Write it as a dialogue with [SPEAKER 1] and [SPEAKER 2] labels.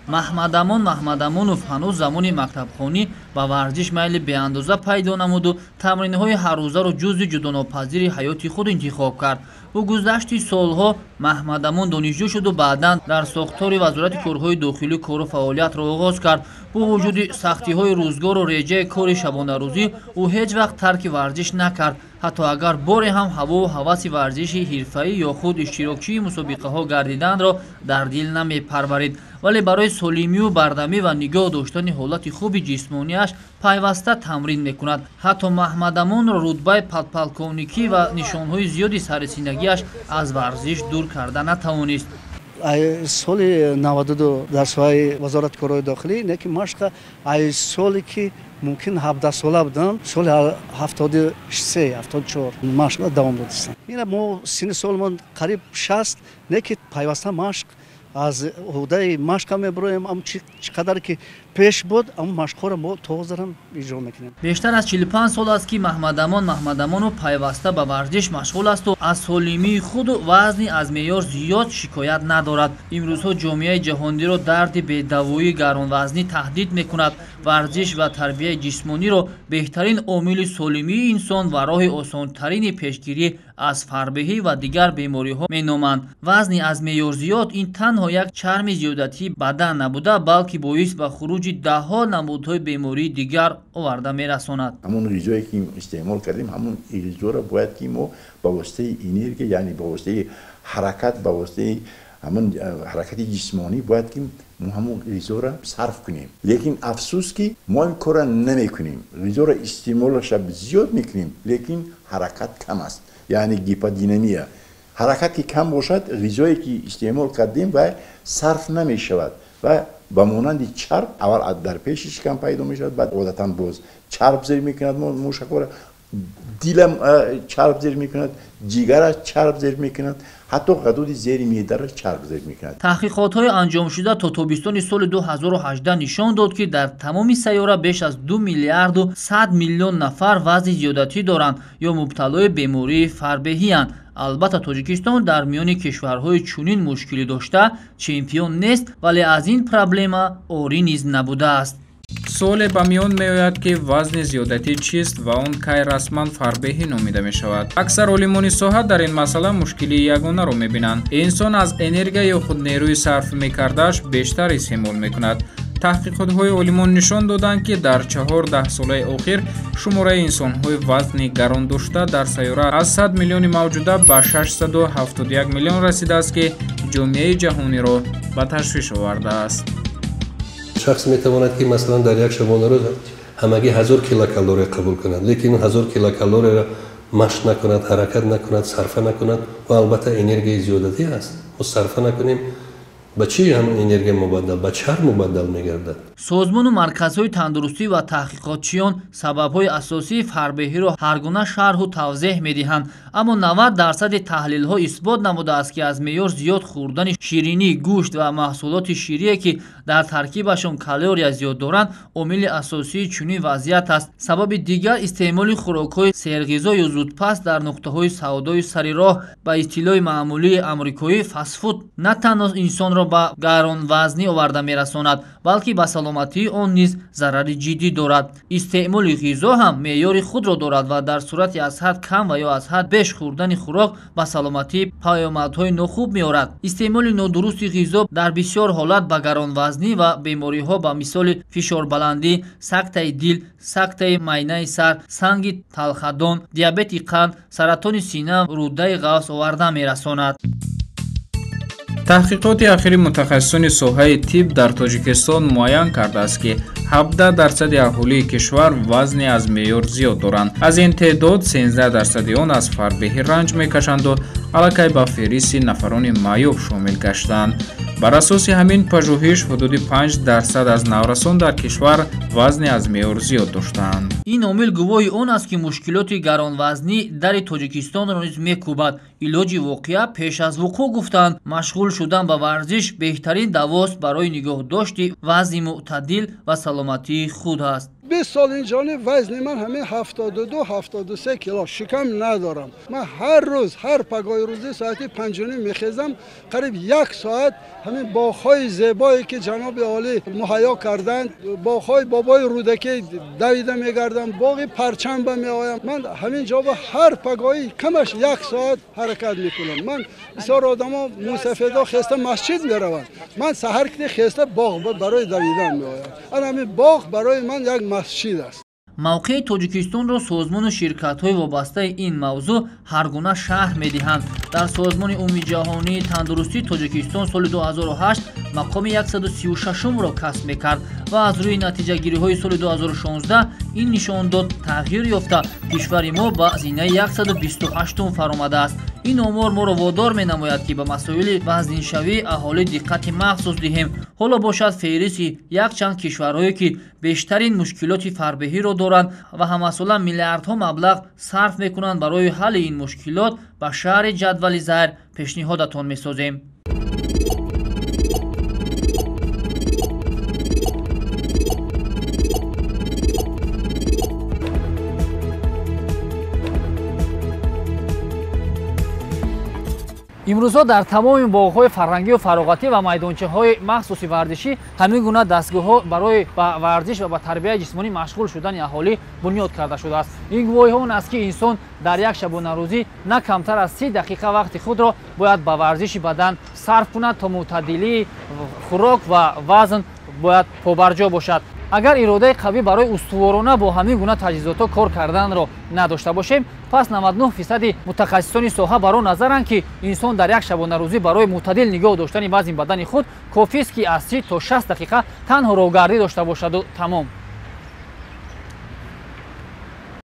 [SPEAKER 1] Маҳмадамон Маҳмадамонов ҳанӯз замони мактабхонӣ ба варзиш майли беандоза пайдо намуду тамринҳои ҳаррӯзаро ҷузъи ҷудонопазири ҳаёти худ интихоб кард. Бо гузашти солҳо Маҳмадамон донишҷӯ шуду баъдан дар сохтори Вазорати корҳои дохилӣ кору фаъолиятро оғоз кард. Бо вуҷуди сахтиҳои рӯзгору реҷаи кори шабонарӯзӣ ӯ ҳеҷ вақт тарки варзиш накард, ҳатто агар боре ҳам ҳавову ҳаваси варзиши ҳирфаӣ ё худ иштирокчии мусобиқаҳо гардиданро дар дил намепарварид, вале барои солимию бардамӣ ва нигоҳ доштани ҳолати хуби ҷисмонияш пайваста тамрин мекунад. Ҳатто Маҳмадамонро рутбаи подполковникӣ ва нишонҳои зиёди сарресидагиаш аз варзиш дур карда натавонист.
[SPEAKER 2] Соли 92 дар соҳаи Вазорати корҳои дохилӣ, не ки машқа ай соле ки мумкин 17 сола будам, соли 73, 74 машқ давом додистам. Ина мо синни солмон қариб 60, не ки пайваста машқ аз ӯҳдаи машқа мебироем, ам чӣ қадар ки пеш буд, ам машқҳоро мо то ҳозирам иҷро мекунем.
[SPEAKER 1] Бештар аз 45 сол аст, ки Маҳмадамон Маҳмадамонов пайваста ба варзиш машғул асту аз солимии худу вазни аз меъёр зиёд шикоят надорад. Имрӯзҳо ҷомеаи ҷаҳониро дарди бедавоии гаронвазнӣ таҳдид мекунад. Варзиш ва тарбияи ҷисмониро беҳтарин омили солимии инсон ва роҳи осонтарини пешгирӣ аз фарбеҳӣ ва дигар бемориҳо меноманд. Вазни аз меъёр зиёд ин танҳо як чарми зиёдатии бадан набуда, балки боис ба хуруҷи даҳҳо намудҳои бемории дигар оварда мерасонад.
[SPEAKER 3] Ҳамон ғизое ки истеъмол кардем, ҳамон ғизоро бояд ки мо ба воситаи энергия, яъне ба воситаи ҳаракат, ба воситаи ҳамон ҳаракати ҷисмонӣ бояд ки мо ҳамон ғизоро сарф кунем. Лекин афсӯс ки мо ин корро намекунем. Ғизоро истеъмолаша зиёд мекунем, лекин ҳаракат кам аст, яъне гиподинамия. Ҳаракат ки кам бошад, ғизое ки истеъмол кардем ва сарф намешавад ва ба монанди чарб аввал дар пеши шикам пайдо мешавад, баъд одатан боз чарб зер мекунад мушакҳоро, дилам чарб зер мекунад, ҷигара чарб зер мекунад, ҳатто ғадуди зери меъдаро чарб зер мекунад.
[SPEAKER 1] Таҳқиқотҳои анҷомшуда то тобистони соли 2018 нишон дод, ки дар тамоми сайёра беш аз 2 миллиарду 100 миллион нафар вазни зиёдатӣ доранд ё мубталои бемории фарбеҳиянд. Албатта, Тоҷикистон дар миёни кишварҳои чунин мушкилӣ дошта чемпион нест, вале аз ин проблема орӣ низ набудааст.
[SPEAKER 4] Суоле ба миён меояд, ки вазни зиёдатӣ чист ва он кай расман фарбеҳӣ номида мешавад. Аксар олимони соҳа дар ин масъала мушкилии ягонаро мебинанд. Инсон аз энергия ё худ нерӯи сарф мекардааш бештар истеъмол мекунад. Таҳқиқотҳои олимон нишон доданд, ки дар 4 даҳсолаи охир шумораи инсонҳои вазни гарон дошта дар сайёра аз 100 миллиони мавҷуда ба 671 миллион расидааст, ки ҷомеаи ҷаҳониро ба ташвиш овардааст.
[SPEAKER 5] Шахс метавонад, ки масалан дар як шабонарӯз ҳамагӣ 1000 килокалория қабул кунад, лекин 1000 килокалорияро машқ накунад, ҳаракат накунад, сарфа накунад ва албатта энергияи зиёдатӣ аст. Мо сарфа накунем, ба чӣ ҳамин энергия мубаддал, ба чарб мубаддал мегардад.
[SPEAKER 1] Созмону марказҳои тандурустӣ ва таҳқиқотчиён сабабҳои асосии фарбеҳиро ҳар гуна шарҳу тавзеҳ медиҳанд, аммо 90% таҳлилҳо исбот намудааст, ки аз меъёр зиёд хӯрдани ширинӣ, гӯшт ва маҳсулоти ширие, ки дар таркибашон калория зиёд доранд, омили асосии чунин вазъият аст. Сабаби дигар истеъмоли хӯрокҳои серғизо ё зудпаст дар нуқтаҳои савдои сари роҳ, ба истилоҳи маъмулии амрикоӣ фастфуд, на танҳо инсонро ба гаронвазнӣ оварда мерасонад, балки ба саломатии он низ зарари ҷиддӣ дорад. Истеъмоли ғизо ҳам меъёри худро дорад ва дар сурати аз ҳад кам ва ё аз ҳад беш хӯрдани хӯрок ба саломатӣ паёмадҳои нохуб меорад. Истеъмоли нодурусти ғизо дар бисёр ҳолат ба гаронвазнӣ ва бемориҳо ба мисоли фишорбаландӣ, сактаи дил, сактаи майнаи сар, санги талхадон, диабети қанд, саратони сина, рӯдаи ғафс оварда мерасонад.
[SPEAKER 4] Таҳқиқоти ахири мутахассисони соҳаи тиб дар Тоҷикистон муайян кардааст, ки 17% аҳолии кишвар вазни аз меъёр зиёд доранд. Аз ин теъдод 13% он аз фарбеҳӣ ранҷ мекашанду аллакай ба феҳристи нафарони маъюб шомил гаштанд. Бар асоси ҳамин пажӯҳиш ҳудуди 5% аз наврасон дар кишвар вазни аз меъёр зиёд доштанд.
[SPEAKER 1] Ин омил гувоҳи он аст, ки мушкилоти гаронвазнӣ дари Тоҷикистонро низ мекӯбад. Илоҷи воқеа пеш аз вуқӯъ гуфтанд. Машғул шудан ба варзиш беҳтарин давост барои нигоҳдошти вазни мӯътадил ва саломатии худ аст.
[SPEAKER 6] 20 сол инҷониб вазни ман ҳамин 72-73 кило, шикам надорам. Ман ҳар рӯз, ҳар пагоҳи рӯзӣ соати 5:30 мехезам, қариб як соат ҳамин боғҳои зебое ки ҷаноби олӣ муҳайё карданд, боғҳои бобои Рӯдакӣ давида мегардам, боғи Парчамба меоям. Ман ҳамин ҷо ҳар пагоҳӣ камаш як соат ҳаракат мекунам. Ман бисёр одамо мусафедо хеста масҷид мераванд, ман саҳар ки хеста боғ барои давидан меоям. Ана ҳамин боғ барои ман як масҷид аст.
[SPEAKER 1] Мавқеи Тоҷикистонро созмону ширкатҳои вобастаи ин мавзӯъ ҳар гуна шарҳ медиҳанд. Дар Созмони Умумиҷаҳонии тандурустии Тоҷикистон соли 2008 мақоми 136-умро касб мекард ва аз рӯи натиҷагириҳои соли 2016 ин нишондод тағйир ёфта, кишвари мо ба зинаи 128-ум фаромадааст. Ин омор моро водор менамояд, ки ба масоили вазниншавии аҳолӣ диққати махсус диҳем. Ҳоло бошад феҳристи якчанд кишварҳое, ки бештарин мушкилоти фарбеҳиро доранд ва ҳамасола миллиардҳо маблағ сарф мекунанд барои ҳалли ин мушкилот, ба шаҳри ҷадвали зайр пешниҳодатон месозем. Имрӯзҳо дар тамоми боғҳои фарҳангию фароғатӣ ва майдончаҳои махсуси варзишӣ ҳамин гуна дастгоҳҳо барои ба варзиш ва ба тарбияи ҷисмонӣ машғул шудани аҳолӣ бунёд карда шудааст. Ин гувоҳи он аст, ки инсон дар як шабонарӯзӣ на камтар аз 30 дақиқа вақти худро бояд ба варзиши бадан сарф кунад, то мӯътадилии хӯрок ва вазн бояд побарҷо бошад. Агар иродаи қавӣ барои устуворона бо ҳамин гуна таҷҳизотҳо кор карданро надошта бошем, пас 99% мутахассисони соҳа бар он назаранд, ки инсон дар як шабонарӯзӣ барои мӯътадил нигоҳ доштани вазни бадани худ кофист, ки аз 30 то 60 дақиқа танҳо роҳгардӣ дошта бошаду тамом.